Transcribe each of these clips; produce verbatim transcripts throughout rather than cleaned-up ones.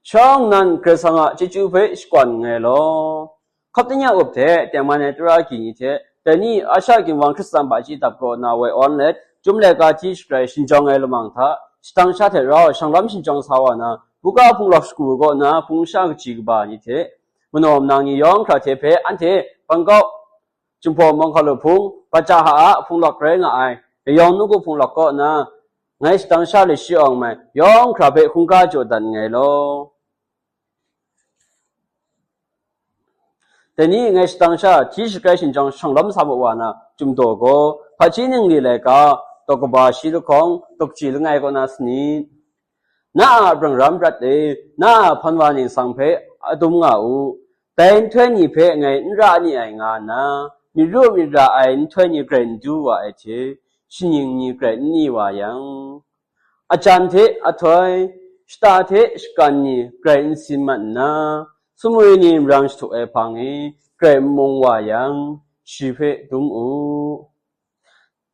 Shawng nnan Karai Kasang a chyeju hpe shakwan nngai law. Hkap tingnyang up hte tengman ai tara agyi ni hte, dai ni Asha Ginwang Hkristan ba chyi dap kaw na woi awn let, Chyum laika hti shagrai shinjawng ai lamang hta, shadang sha hte rau shanglawm shinjawng sa wa na, buga hpung lawk shagu kaw na hpung sha kaji kaba ni hte, manaw manang ni yawng hkra hte hpe anhte Bangkok, Jinghpaw Mawng Hkalu hpung, Bacaha a hpung lawk rai nga ai, Rayawng Nawku hpung lawk kaw na, ngai shadang sha le shi awng mai, yawng hkra hpe hkungga jaw dat nngai law. Dai ni ngai shadang sha hti shagrai shinjawng shanglawm sa mu wa na, Chyum daw gaw, hpaji ningli laika, daw kaba shi lahkawng, daw kaji langai kaw na sanit. Na a brangram prat e, na a hpan wa ningsang hpe adum nga u. Dai nhtoi ni hpe ngai n ra ni ai nga nna, myit ru myit ra ai nhtoi ni grai n du wa ai hte, shaning ni grai n ni wa yang, ajan hte ahtoi, shata hte shakan ni grai n sin mat nna, sumwi ni marang shatup ai hpang e grai n mung wa yang, shi hpe dum u.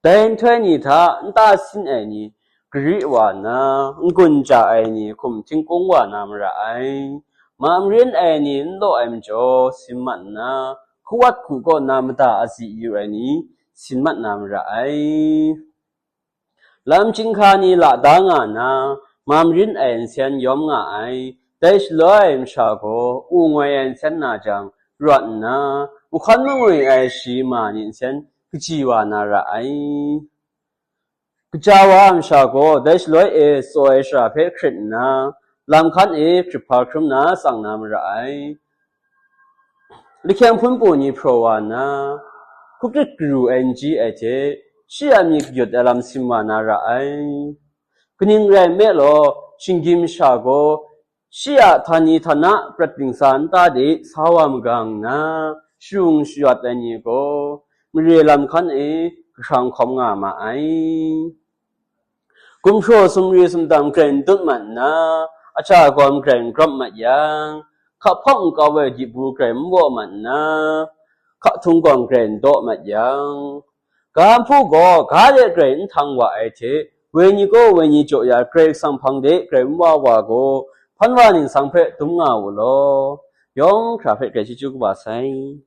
Dai nhtoi ni hta nta sin ai ni gari wa nna, n-gun ja ai ni hkum htingkung wa na mara ai. Ma marin ai ni n law ai majaw sin mat nna, hkuwat hku kaw na mada azi yu ai ni sin mat na mara ai. Lam chyinghka ni la da nga nna, ma marin ai nsen yawm nga ai. Dai shaloi masha gaw, u ngoi ai nsen na jang, rawt nna, mahkawn mangwi ai shi ma ni nsen kaji wa na ra ai. Kaja wa ai masha gaw, dai shaloi e tsaw ai shara hpe hkrit nna, lam hkan e hkrit hpa hkrum na tsang na mara ai. Lahkyeng hpun pu ni hpraw wa nna, hkukrit karu ai n ji ai hte, shi a myit kayut ai lam sim wa na ra ai. Kaning rai nme law, shinggyim masha gaw, shi a htani htana prat dingsa nta de sa wa magang nna, sharung shayawt ai ni gaw, mare lam hkan e kahkrang hkawm nga ma ai. Gumhpraw sumri sumdam grai n dut mat nna, ahta gawm grai n grawp mat yang, hka hpawng nkau ai dibu grai n waw mat nna, hka htung gawm grai n daw mat yang, ga nhpu gaw ga de grai n htang wa ai hte, wenyi gaw wenyi jaw ya Karai Kasang hpang de grai n wa wa gaw, hpan wa ningsang hpe dum nga u law, yawng hkra hpe grai chyeju kaba sai.